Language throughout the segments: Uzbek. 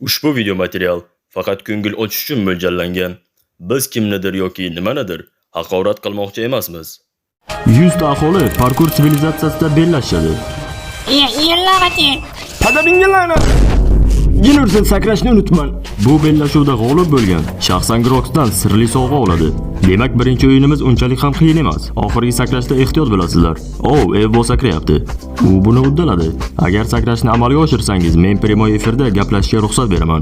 Ushbu video material faqat ko'ngil ochish uchun mo'ljallangan. Biz kimnidir yoki nimanidir haqorat qilmoqchi emasmiz. 100 ta aholi parkur sivilizatsiyasida bellashadi. Yillaraki. Padaringga la'nat! Jinursin sakrashni unutma. Bu bellashuvda g'olib bo'lgan shaxsan Groxdan sirli sovg'a oladi. Demak, birinchi o'yinimiz unchalik ham qiyin emas. Oxirgi sakrashda ehtiyot bo'lasizlar. Oh, Evbo sakrayapti. U buni uddaladi. Agar sakrashni amalga oshirsangiz, men primoy efirda gaplashishga ruxsat beraman.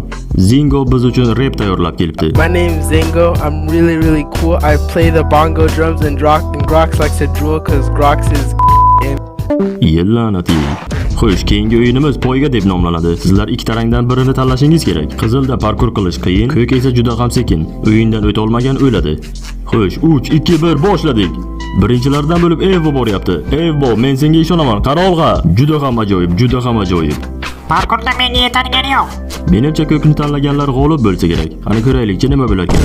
Zingo biz uchun rep tayyorlab kelibdi. My name's Zingo. I'm really, really cool. I play the bongo drums and Grox, and Grox likes to drool because Grox is and Yellanati. Xo'sh, keyingi o'yinimiz poyga deb nomlanadi. Sizlar ikkita rangdan birini tanlashingiz kerak. Qizilda parkur qilish qiyin, ko'k esa juda ham sekin. O'yindan o'ta olmagan o'ladi. Xo'sh, 3 2 1 boshladik. Birinchilardan bo'lib Evo boryapti. Evo, men senga ishonaman. Qara olg'a. Juda ham ajoyib, juda ham ajoyib. Parkurda menga yetadigani yo'q. Menimcha ko'kni tanlaganlar g'olib bo'lsa kerak. Qani ko'raylikchi nima bo'larkan.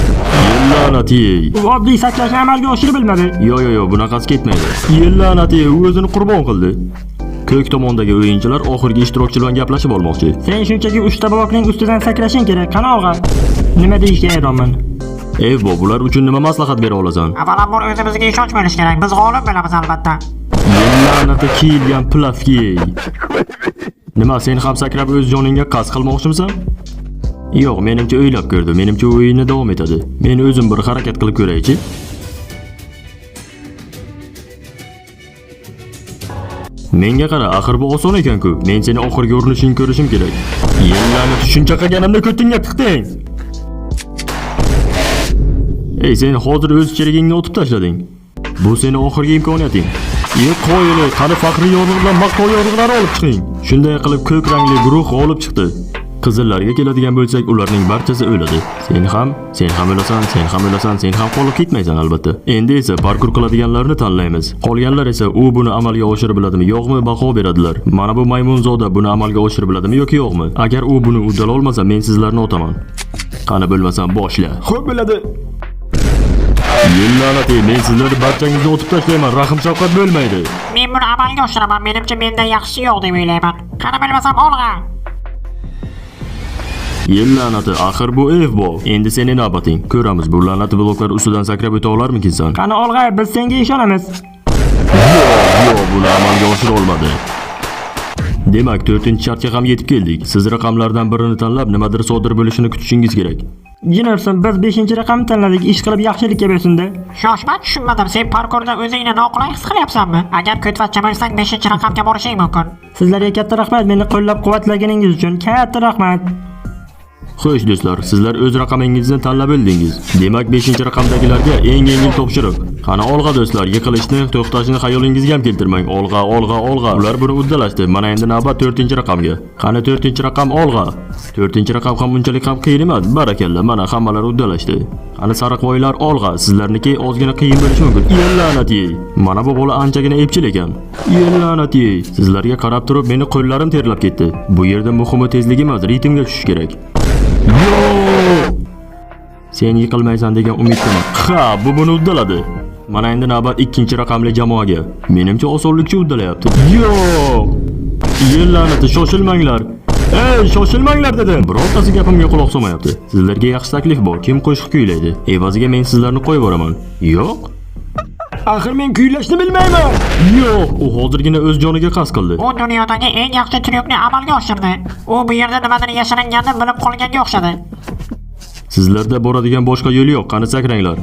Yellanati. U oddiy sakrashni amalga oshira bilmadi. Yo yo yo, bunaqasi ketmaydi. Yellanati, u o'zini qurbon qildi. Ko'k tomondagi o'yinchilar oxirgi ishtirokchi bilan gaplashib olmoqchi. Sen shunchaki 3 ta blokning ustidan sakrashing kerak. Qani olg'a. Nima deyishga hayronman. Evbo, bular uchun nima maslahat bera olasan? Avvalambor o'zimizga ishonch bo'lishi kerak. Biz g'olib bo'lamiz albatta. Yellanati kiyilgan plafki. Nima, sen ham sakrab o'z joningga qasd qilmoqchimisan? Yo'q, menimcha o'ylab ko'rdi. Menimcha u o'yinni davom etadi. Men o'zim bir harakat qilib ko'raychi. Menga qara, axir bu oson ekan-ku. Men seni oxirgi urinishingni ko'rishim kerak. Yellanati shuncha qilganimda ko'tingga tiqding. Ey, sen hozir o'z cherigingni otib tashlading. Bu seni oxirgi imkoniyating. E, qo'yili, qani faxriy yorliq bilan maqtov yorliqlari olib chiqing. Shunday qilib ko'k rangli guruh g'olib chiqdi. Qizillarga keladigan bo'lsak, ularning barchasi o'ladi. Sen ham, sen ham o'lasan, sen ham o'lasan, sen ham qolib ketmaysan albatta. Endi esa parkur qiladiganlarni tanlaymiz. Qolganlar esa u buni amalga oshira biladimi, yo'qmi baho beradilar. Mana bu maymunzoda buni amalga oshira biladimi yoki yo'qmi? Agar u buni uddala olmasa, men sizlarni otaman. Qani bo'lmasam boshla. Xo'p bo'ladi. Yellanati, men sizlarni barchangizni otib tashlayman, rahm shafqat bo'lmaydi. Men buni amalga oshiraman. Menimcha mendan yaxshisi yo'q deb o'ylayman. Qani bilmasam olg'a. Yellanati, axir bu Evbo. Endi seni navbating. Ko'ramiz, bu la'nati bloklar ustidan sakrab o'ta olarmikinsan? Qani olg'a, biz senga ishonamiz. Yo'q, yo'q, buni amalga oshira olmadi. Demak, 4-shartga ham yetib keldik. Siz raqamlardan birini tanlab, nimadir sodir bo'lishini kutishingiz kerak. Jinursin, biz 5-raqamni tanladik. Ish qilib yaxshilikka bersin-da. Shoshma, tushunmadim. Sen parkurda o'zingni noqulay his qilyapsanmi? Agar ko'tvachcha bo'lsang, 5-raqamga borishing mumkin. Sizlarga katta rahmat meni qo'llab-quvvatlaganingiz uchun. Katta rahmat. Xo'sh do'stlar, sizlar o'z raqamingizni tanlab oldingiz. Demak, 5-raqamdagilarga eng yengil topshiriq. Qani olg'a do'stlar, yiqilishni, to'xtashni xayolingizga ham keltirmang. Olg'a, olg'a, olg'a. Ular buni uddalashdi. Mana endi navbat 4-raqamga. Qani 4-raqam olg'a. 4-raqam ham unchalik ham qiyin emas. Barakalla, mana hammalari uddalashdi. Qani sariqvoylar olg'a, sizlarniki ozgina qiyin bo'lishi mumkin. Yellanati. Mana bu bola anchagina epchil ekan. Yellanati. Sizlarga qarab turib meni qo'llarim terlab ketdi. Bu yerda muhimi tezlik emas, ritmga tushish kerak. Yo'q! Sen yiqilmaysan degan umiddaman. Ha, bu buni uddaladi. Mana endi navbat 2-raqamli jamoaga. Menimcha osonlikcha uddalayapti. Yo'q! Yellanati, shoshilmanglar. Ey, shoshilmanglar dedim. Birortasi gapimga quloq solmayapti. Sizlarga yaxshi taklif bor. Kim qo'shiq kuylaydi? Evaziga men sizlarni qo'yib yuboraman. Yo'q. Axir men kuylashni bilmayman. Yo'q, u hozirgina o'z joniga qasd qildi. U dunyodagi eng yaxshi tryukni amalga oshirdi. U bu yerda nimadir yashiringanini bilib qolganga o'xshadi. Sizlarda boradigan boshqa yo'l yo'q. Qani sakranglar.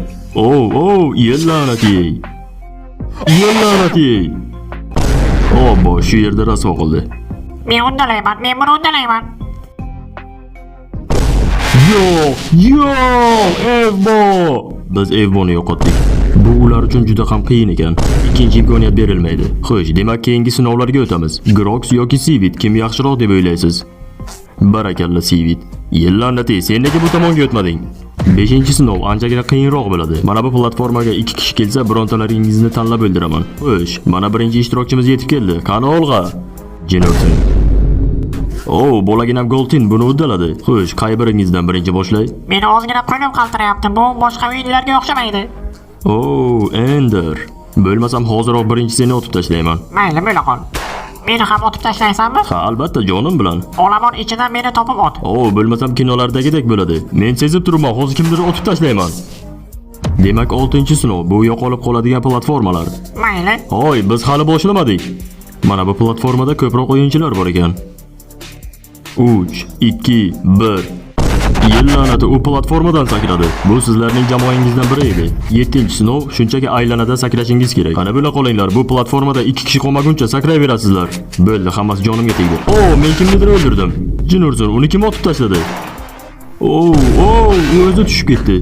Oh, oh, yellanati. Yellanati. Obbo, shu yerda rasvo qildi. Men uddalayman, men buni uddalayman. Yo'q, yo'q, Evbo. Biz Evboni yo'qotdik. Bu ular uchun juda ham qiyin ekan. Ikkinchi imkoniyat berilmaydi. Xo'sh, demak keyingi sinovlarga o'tamiz. Grox yoki Sivit kim yaxshiroq deb o'ylaysiz? Barakalla Sivit. Yellanati, sen nega bu tomonga o'tmading? 5-sinov anchagina qiyinroq bo'ladi. Mana bu platformaga 2 kishi kelsa, birontalaringizni tanlab o'ldiraman. Xo'sh, mana birinchi ishtirokchimiz yetib keldi. Qani olg'a? Jinorsin. Oh, bolaginam Goltin buni uddaladi. Xo'sh, qay biringizdan birinchi boshlay? Meni ozgina qo'lim qaltirayapti. Bu boshqa o'yinlarga o'xshamaydi. Oh, Ender. Bo'lmasam hoziroq birinchi seni otib tashlayman. Mayli, bo'la qol. Meni ham otib tashlaysanmi? Ha, albatta jonim bilan. Olomon ichidan meni topib ot. O, bo'lmasam kinolardagidek bo'ladi. Men sezib turibman, hozir kimdir otib tashlayman. Demak, 6-sinov bu yo'qolib qoladigan platformalar. Mayli. Hoy, biz hali boshlamadik. Mana bu platformada ko'proq o'yinchilar bor ekan. 3, 2, 1. Yil la'nati u platformadan sakradi. Bu sizlarning jamoangizdan biri edi. 7-sinov shunchaki aylanada sakrashingiz kerak. Qani bo'la qolinglar, bu platformada 2 kishi qolmaguncha sakrayverasizlar. Bo'ldi, hammasi jonimga tegdi. O, men kimnidir o'ldirdim. Jin ursin, uni kim otib tashladi? O, o, u o'zi tushib ketdi.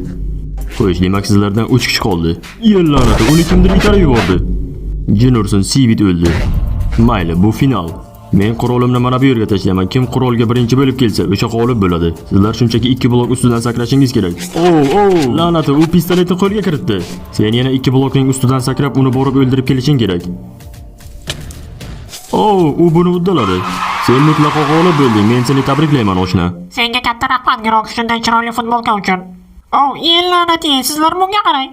Xo'sh, demak sizlardan 3 kishi qoldi. Yil la'nati, uni kimdir itarib yubordi. Jin ursin, Sivit o'ldi. Mayli, bu final. Men qurolimni mana bu yerga tashlayman. Kim qurolga birinchi bo'lib kelsa, o'sha g'olib bo'ladi. Sizlar shunchaki 2 blok ustidan sakrashingiz kerak. O, o, la'nati, u pistoletni qo'lga kiritdi. Sen yana 2 blokning ustidan sakrab, uni borib o'ldirib kelishing kerak. O, u buni uddaladi. Sen mutlaqo g'olib bo'lding. Men seni tabriklayman, oshna. Senga katta rahmat, Grok, shunday chiroyli futbolka uchun. Oh, la'nati, sizlar bunga qarang.